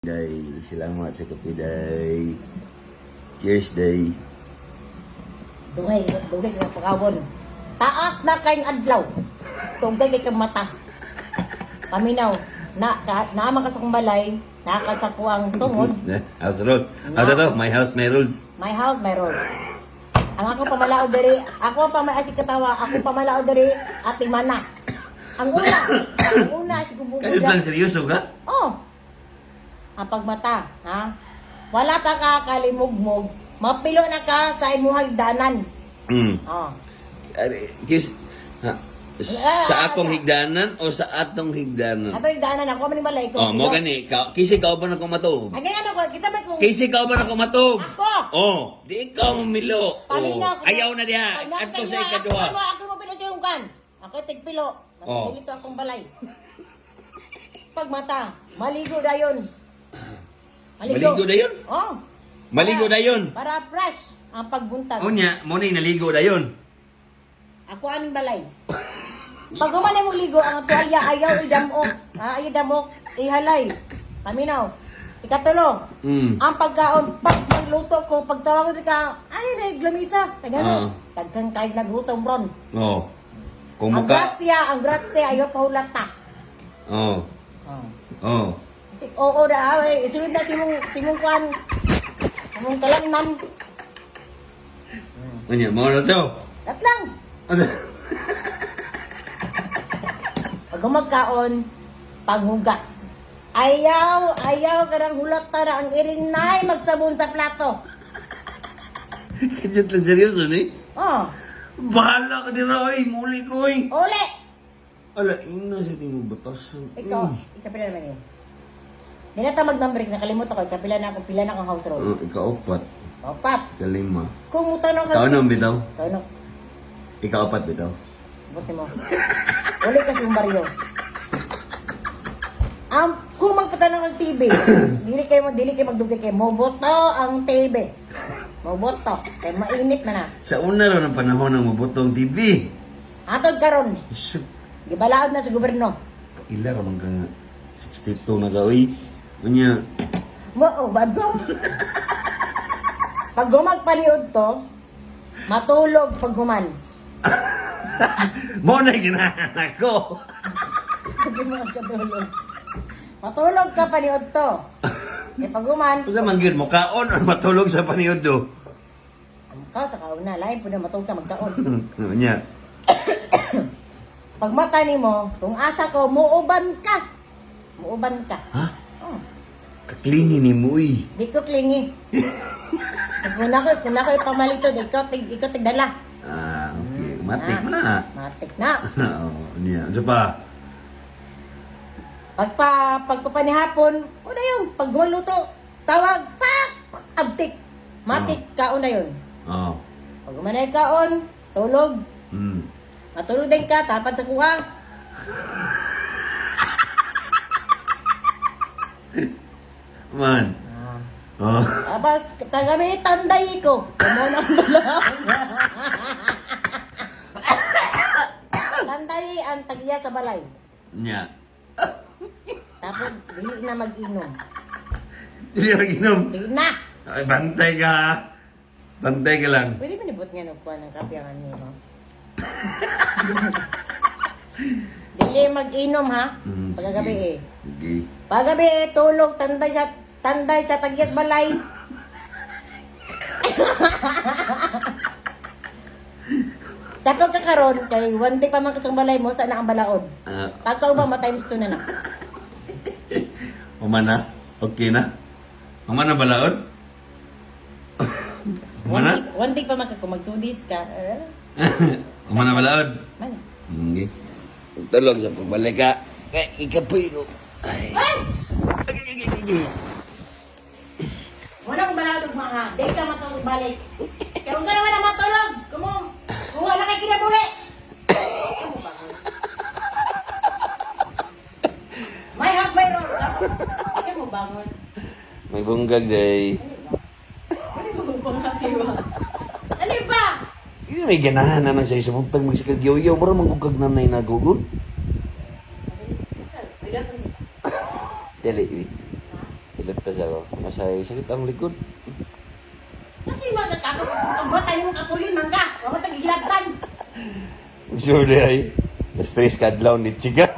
Day, salamat sa kape, day. Cheers, day. Dugay, dugay kay pagawon. Taas na kayong adlaw. Tugay kay kang mata. Paminaw, na ka, naman ka sa kong balay, naa ka sa kuang tungod. House rules. Ah, to, my house, my rules. My house, my rules. Ang ako pamalaod diri, ako ang pamaasik katawa, ako pamalaod diri, ati mana. Ang una si Kayo kububuda. lang seryoso ka? Oh. Ang pagmata, ha? Wala pa ka kalimugmog, mapilo na ka sa imuhang danan. Oh. Ari, Kis, ha, sa akong higdanan o sa atong higdanan? Ato yung daanan ako man balay ko. Oh, mo gani, ka, kisi ka ba na kumatog? Ang ano ko, kisa may kung Kisi ka ba na kumatog? Ako! Oh, di ikaw mamilo. Oh, Paminaw ko. ayaw na diha. Paminaw Adto sa inyo, ikaduha. Ako mo pinasiyungkan. Ako tigpilo. Mas Oh. dito akong balay. Pagmata, maligo dayon. Maligo dayon? Oh. Maligo dayon. Para fresh ang pagbuntag. Unya, mo ni naligo dayon. Ako aning balay. Pag humanay mong ligo, ang tuwalya ayaw idamok. Ah, ayaw idamok, ihalay. Paminaw. Ikatulo, ang pagkaon, pag magluto ko, pagtawag ko ka, ano na yung lamisa? Tagano, daghan kayo nagutom ron. Oh. Kung Ang muka. grasya, ang grasya, ayaw pahulata. Oh. Oh. Oh. Si, oo na, ay, isunod na simong kwan, simong kalangnan. Unya, mo na to. Dat lang. Ano? Pag magkaon, panghugas. Ayaw, ayaw karang hulata na ang iring nay magsabon sa plato. Kadyot lang seryoso ni. Oh, Bahala ka dira oy, muli ko oy. uli! Ala, ina sa timo batas. Ikaw, ikapila naman yun. Di na ta mag-numbering, nakalimot ako. Ikapila na ako, pila na akong house Oh, rules. ikaw-apat, Opat. ikalima. Kung tanong ka... Ikaw na bitaw. Ikaw na. Ikaw-apat bitaw. Buti mo. Uli kasi yung baryo. Ang kung magpatanong ang TV, dili kayo magdugay kay moboto ang TV. Moboto kay mainit man na. Sa una raw ng panahon ng mabutong TV. Atod karon, Isip, gibalaod na sa gobyerno. ila ra man ka nga. 62 na ka, oy. Unya, Mo oh, badong. Pag gumagpaniod to, matulog pag human. mo na ginahan ko. Hindi mo magkatulog. Matulog ka paniod to. Kay pag human, Usa man gyud mo kaon or matulog sa paniud do. ang ka sa kauna, lain po na matulog ka magkaon. Unya. Pag mata nimo, kung asa ko, muuban ka. Muuban ka. Ha? Oh, Kaklingi ni mo, uy. di ko klingi. Kung ako ipamalitod, ikaw tigdala. Ah, okay. Matik mo na. Matik na. Oo, unya. Ano pa? Pagpapanihapon, una yun, pag luto, tawag, pak! Abtik. Matik, kaon na yun. Oo. Pag humanay kaon, tulog. Matulog din ka, tapad sa kuha. Man. Oh. Tapos, tagabi, tanday ko. Kumo ang balang. Tanday ang tagya sa balay. Nya. Tapos, dili na mag-inom. Dili maginom. Dili na! Ay, bantay ka. Ha. Bantay ka lang. Pwede ba nibot nga nagkuha ng kape ang ano, no? Dili mag-inom, ha? Pagkagabi Sige. eh. Sige. Paggabi eh, tulog, tanday sa tagyas balay. Sa pagkakaroon, kay one day pa man kasang balay mo, saan na ang balaod? Ah, Pagka ba, ma-times 2 na na. Umana? Okay na? Umana balaod? One Umana? day, one day pa man ka, kung mag 2 days ka, eh, Umana balaod? man. Okay. Tulog sa pagbalik ka. Kay ikapoy ko. Ay. Ay, ay, ay, ay, ay. Wala kong balaod og mga, di ka matulog balik. Kaya kung saan wala matulog, kung wala kay kinabuhi. Ano ba? My house, my rules. Kaya mo bangon. May bunggag day. Ano ba kung pangatiwa? Ano ba? Hindi may ganahan na nang sa isa mong tag magsikag yoyo. Mura manggugag na na inagugod. Dili, dili. Dili Dito siya ko. Masay sakit ang likod. Kasi mga kako, pagbatay mo kapuyon, mangga. Huwag tag gilabtan. Sure di ay. Stress ka adlaw ni chiga.